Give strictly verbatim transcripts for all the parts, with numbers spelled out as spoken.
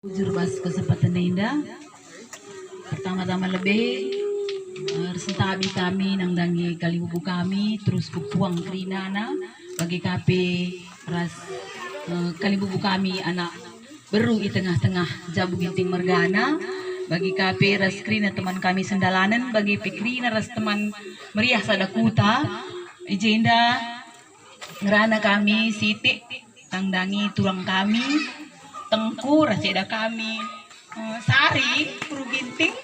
Bujur bas kesempatan enda. Pertama-tama lebe, eh, ersentabi kami nandangi kalimbubu kami, terus kupuang kerinana bagi kape ras, eh, kalimbubu kami anak beru i tengah-tengah Jabu Ginting mergana, bagi kape ras kerina teman kami sendalanen, bagi pe kerina ras teman meriah sada kuta. I jenda ngerana kami sitik, nandangi turang kami, tengku ras ceda kami, eh, Sari, Guru Ginting,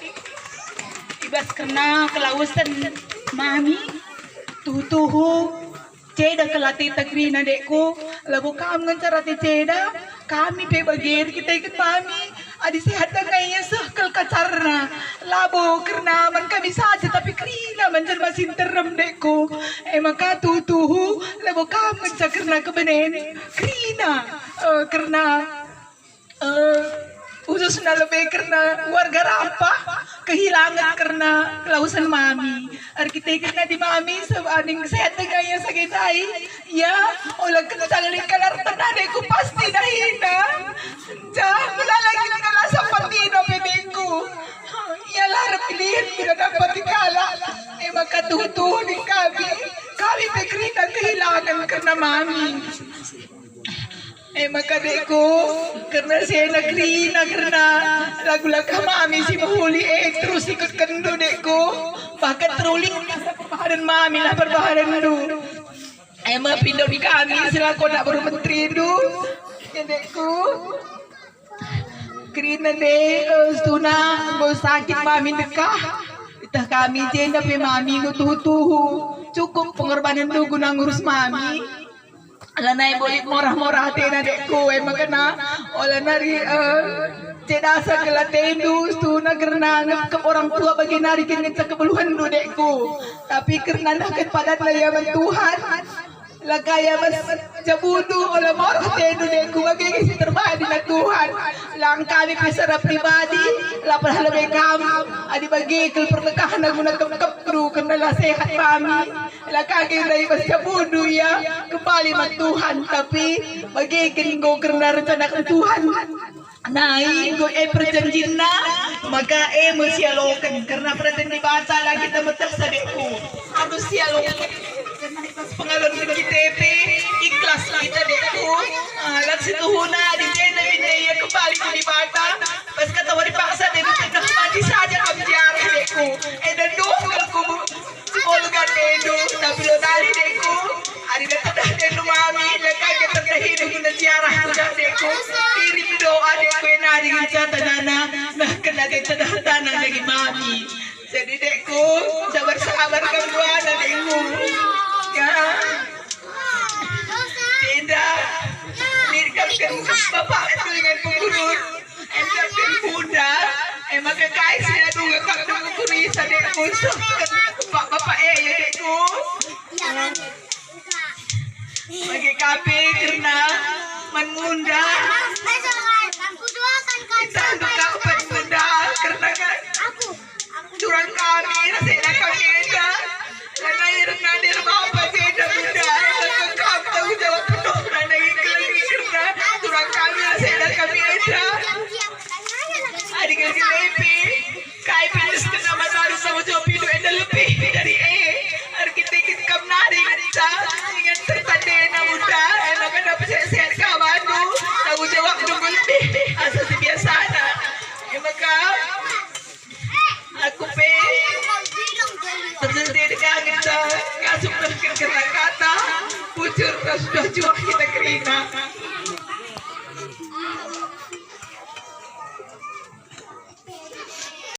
i bas kerna kelawesen mami, tuhu-tuhu, ceda kela ateta kerina, dekku, labo kam ngenca rate ceda, kami pe bage erkiteken mami, adi sehat denga ia seh kal kacarna, labo kerna man kami saja, tapi kerina man jelma si nterem, dekku. E maka tuhu-tuhu, labo kam ngenca kerna kebenen, kerina, eh, kerna, eh, khususna lebe kerna warga Rampah, kehilangan kerna kelawesen mami. Erkiteken adi mami seh aning sehat denga ia sage ndai, ia ola kencang lit kal artena, dekku, pasti dahinna. Jah, melala kin kal sampat tino pe, dekku. Ia la reh pilihen guna dapati kalak. E maka tuhu-tuhu ning kami, kami pe kerina kehilangan kerna mami. E maka, dekku, kerna si enda kerina, kerna lagu langkah mami si mehuli e terus ikutkenndu, dekku. Bahkan teruli asa perbahanen mami lah perbahanenndu. E me pindon kami selaku anak beru menterindu, ya, dekku. Kerina ndai, eh, situhuna enggo sakit mami ndekah. Iteh kami jenda pe mami enggo tuhu-tuhu. Cukup pengorbanenndu guna ngurus mami. Lanai bo lit morah-morah atena, dekku, e maka na ola nari, eh, cedasa kal atendu, situhuna kerna ngepkep orang tua bage nari kin ngenca kebeluhenndu, dekku. Tapi kerna nehken padatna ia man Tuhan, la ka ia bas jabundu, ola morah atendu, dekku, bage nge si terbaik nina Tuhan. Lang kami pe secara pribadi, la pernah lebe kam, adi bage kal pernekahna guna kepkepndu kerna la sehat mami. La ka kin ndai bas jabundu ia kembali man Tuhan, tapi bage kin enggo kerna rencanaken Tuhan. Nai enggo e perjanjinna, maka e me sialoken, kerna peraten Dibata la kita metehsa, dekku. Harus sialoken. Pengalon kita pe ikhlas kita, dekku. Ah, lang situhuna adi jenda minta ia kembali ku Dibata. Pas kata wari paksa, dekku, tedeh mati saja kam ziarah, dekku. Enda nduh kal ku Olga tendu, tapi lo nari, dekku. Adi la tedeh tendu mami, la ka kin tedeh idah guna ziarah ku jah, dekku. Kirim doa, dekku, e nari ngenca tanana, nehken ate tedeh tanana dage mami. Jadi, dekku, sabar-sabar kam duana, dekku. Ya. Tidak. Nirkapken bapakndu ingan pengurus. Enda pe bunda, e maka kai si aduh ngekap dengan kurisa, dekku, sehken bapak-bapak e, ya, dekku. Bage kape kerna man munda,